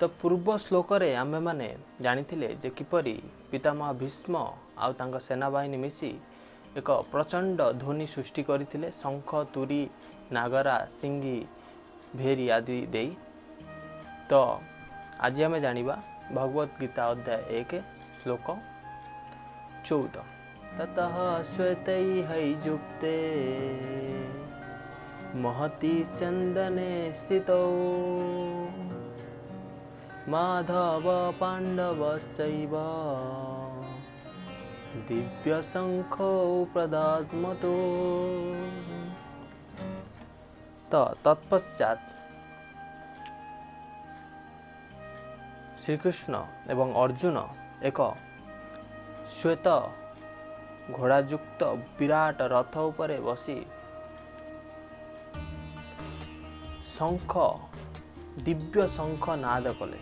ତ ପୂର୍ବ ଶ୍ଲୋକରେ ଆମ୍ଭେମାନେ ଜାଣିଥିଲେ ଯେ କିପରି ପିତାମହ ଭୀଷ୍ମ ଆଉ ତାଙ୍କ ସେନାବାହିନୀ ମିଶି ଏକ ପ୍ରଚଣ୍ଡ ଧ୍ୱନି ସୃଷ୍ଟି କରିଥିଲେ, ଶଙ୍ଖ, ତୁରୀ, ନାଗରା, ସିଙ୍ଗି, ଭେରି ଆଦି ଦେଇ। ତ ଆଜି ଆମେ ଜାଣିବା ଭଗବତ ଗୀତା ଅଧ୍ୟାୟ 1 ଶ୍ଲୋକ 14। ତତଃ ଶ୍ୱେତୈଃ ଯୁକ୍ତେ ମହତି ସ୍ୟନ୍ଦନେ ସ୍ଥିତୌ ମାଧବ ପାଣ୍ଡବଶ୍ଚୈବ ଦିବ୍ୟଶଙ୍ଖୌ ପ୍ରଦଧ୍ମତୁଃ। ତ ତତ୍ପଶ୍ଚାତ ଶ୍ରୀକୃଷ୍ଣ ଏବଂ ଅର୍ଜୁନ ଏକ ଶ୍ୱେତ ଘୋଡ଼ାଯୁକ୍ତ ବିରାଟ ରଥ ଉପରେ ବସି ଶଙ୍ଖ, ଦିବ୍ୟ ଶଙ୍ଖ ନାଦ କଲେ।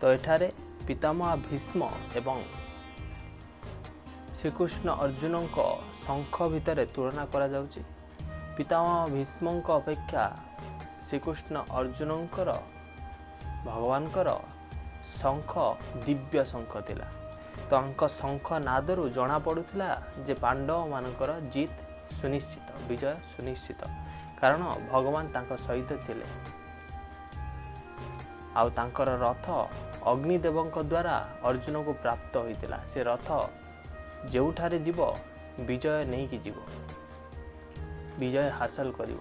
ତ ଏଠାରେ ପିତାମହ ଭୀଷ୍ମ ଏବଂ ଶ୍ରୀକୃଷ୍ଣ ଅର୍ଜୁନଙ୍କ ଶଙ୍ଖ ଭିତରେ ତୁଳନା କରାଯାଉଛି। ପିତାମହ ଭୀଷ୍ମଙ୍କ ଅପେକ୍ଷା ଶ୍ରୀକୃଷ୍ଣ ଅର୍ଜୁନଙ୍କର, ଭଗବାନଙ୍କର ଶଙ୍ଖ ଦିବ୍ୟ ଶଙ୍ଖ ଥିଲା। ତାଙ୍କ ଶଙ୍ଖ ନାଦରୁ ଜଣାପଡ଼ୁଥିଲା ଯେ ପାଣ୍ଡବମାନଙ୍କର ଜିତ୍ ସୁନିଶ୍ଚିତ, ବିଜୟ ସୁନିଶ୍ଚିତ, କାରଣ ଭଗବାନ ତାଙ୍କ ସହିତ ଥିଲେ। ଆଉ ତାଙ୍କର ରଥ ଅଗ୍ନିଦେବଙ୍କ ଦ୍ୱାରା ଅର୍ଜୁନକୁ ପ୍ରାପ୍ତ ହୋଇଥିଲା। ସେ ରଥ ଯେଉଁଠାରେ ଯିବ, ବିଜୟ ନେଇକି ଯିବ, ବିଜୟ ହାସଲ କରିବ।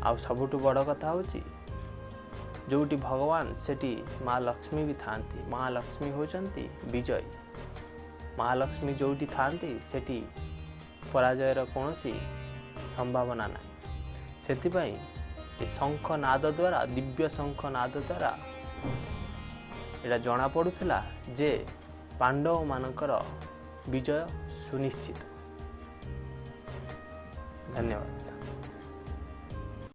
ଆଉ ସବୁଠୁ ବଡ଼ କଥା ହେଉଛି, ଯେଉଁଠି ଭଗବାନ ସେଠି ମା ଲକ୍ଷ୍ମୀ ବି ଥାଆନ୍ତି। ମା ଲକ୍ଷ୍ମୀ ହେଉଛନ୍ତି ବିଜୟୀ। ମହାଲକ୍ଷ୍ମୀ ଯେଉଁଠି ଥାଆନ୍ତି, ସେଠି ପରାଜୟର କୌଣସି ସମ୍ଭାବନା ନାହିଁ। ସେଥିପାଇଁ ଏ ଶଙ୍ଖ ନାଦ ଦ୍ୱାରା, ଦିବ୍ୟ ଶଙ୍ଖ ନାଦ ଦ୍ୱାରା ଏଇଟା ଜଣାପଡ଼ୁଥିଲା ଯେ ପାଣ୍ଡବମାନଙ୍କର ବିଜୟ ସୁନିଶ୍ଚିତ। ଧନ୍ୟବାଦ।